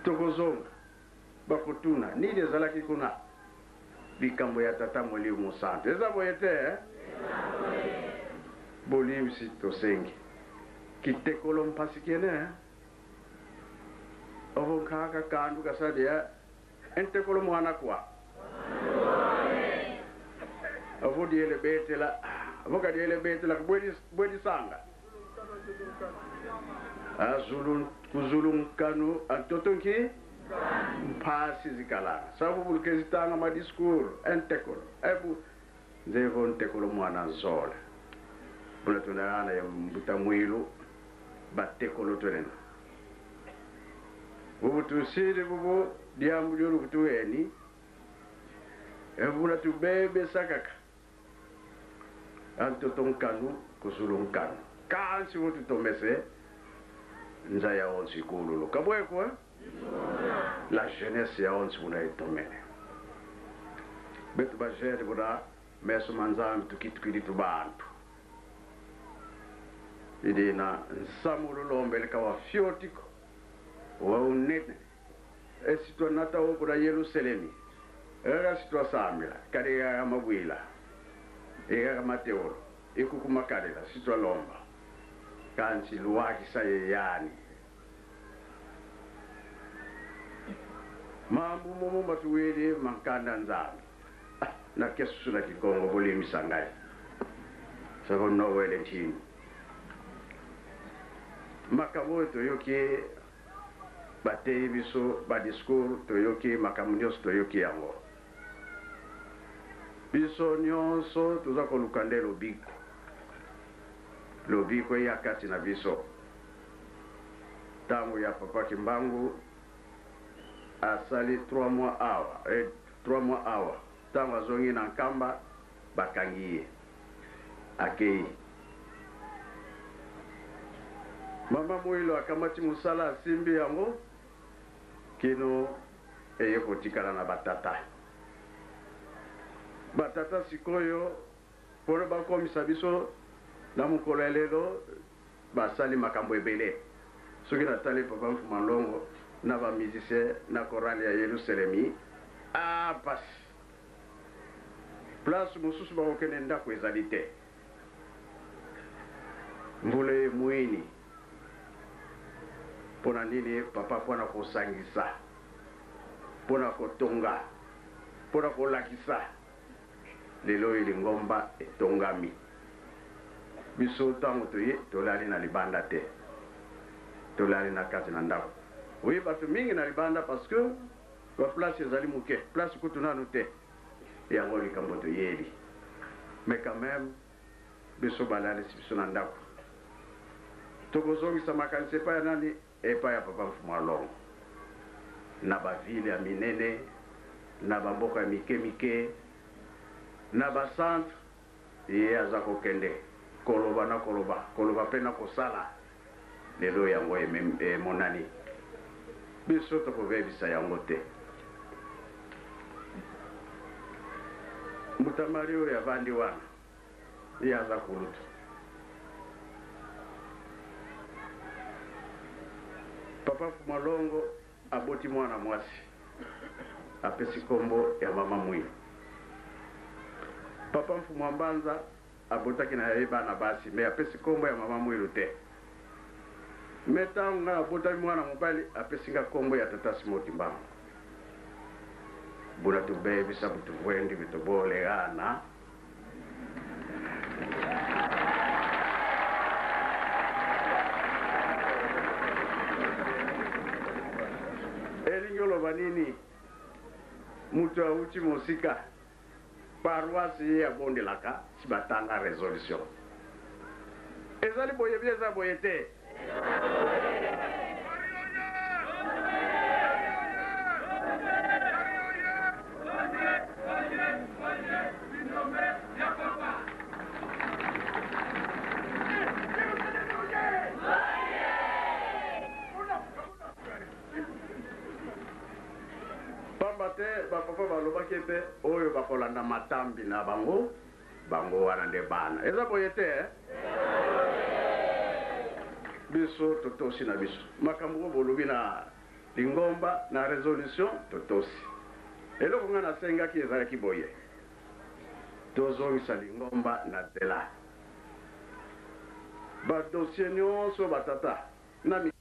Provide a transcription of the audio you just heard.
Tokozonga, bakotuna nini ezalaki kuna? Likambo ya Tata Molimo Mosantu. Eza boye te eh? Bolimbisi tosengi. Kitekolo mpasi kene eh? Ovo nkaka kandu kasadi eh? Entekolo mwana kwa. Ovo diele betela, ovo kadiele betela kubwedisanga. Azulu kuzulu nkanu antoto nki mpasi zikalanga. Sabu bulkezitanga ma discours entekolo. Ebu nzevo ntekolo mwana nzola. Bula tunana ya mbuta mwilu batekolo twenena. Bubu tusili bubu diambu lyolu kutuweni. Ebula tubebe sakaka. Antoto nkanu kuzulu nkanu. Kansi wutu tomese nza ya onsi kululu. Kabweko eh? La jeunesse ya onsi buna etomene. Betu ba jeune buna meso manzambi tukitukili tu bantu. Idina nsamu lulombeleka wa fiotiko wa unene esitwa nata wo kuna Yerusalemi eka sitwa sambila kali eka mabwila eka mateolo ikukumakalila sitwa lomba kansi luwakisa yeyani mambu momo matuweli mankanda nzambi na kesusu na kikongo bolimisa ngai soko nowele ntini makambo oyo toyoki bateyi biso ba discours toyoki makambo nyonso toyoki yango biso nyonso toza koluka nde lobiko lobiko eya kati na biso ntango ya papa Kimbangu asali 3 mois awa eh, 3 mois awa ntango azongi na Nkamba bakangi ye akei mama Moyilo akamati mosala asimbi yango kino eye kotikala na batata batata sikoyo mpona bakomisa biso na mokolo ya lelo basali makambo ebele soki natali papa Mfuma Longo na ba musicien na chorale ya Yerusalemi ah pasi place mosusu bakokende ndako ezali te mvula emwini mpona nini papa mpona kosangisa mpona kotonga mpona kolakisa lelo oyo lingomba etongami biso ntango toye tolali na libanda te tolali na kati na ndako oye bato mingi na libanda parce que ba place ezali moke place kutu nanu te yango likambo toyebi mais quand même biso balalisi biso na ndako tokozongisa makanisi epai ya nani epai ya papa Mfumu Alongo na ba ville ya minene na bamboka ya mike mike na ba centre ye aza kokende koloba na koloba koloba mpe na kosala lelo yango emonani biso tokobebisa yango te mutamari oyo avandi wana ye aza kulutu papa Fumalongo aboti mwana mwasi apesi nkombo ya mama Mwilu papa Mfumu Mbanza abotaki na ye bana basi mais apesi nkombo ya mama Mwilu te mais ntango ngai abotami mwana mobali apesi nga nkombo ya tata Simon Kimbangu buna tubebisa butuvwendi bitubolegana elingi oloba nini moto awuti mosika paroisse ye abondelaka si batanga résolution ezali boye bi eza boye te pamba te bapapa balobaki ete oyo bakolanda matambi na bango bango wana nde bana eza boye te eh? Biso totosi na biso makambo oyo bolobi na. Lingomba na resolution totosi. Eloko ngai nasengaki ezalaki boye, tozongisa lingomba na nzela. Ba dossiers nionso ba tata na.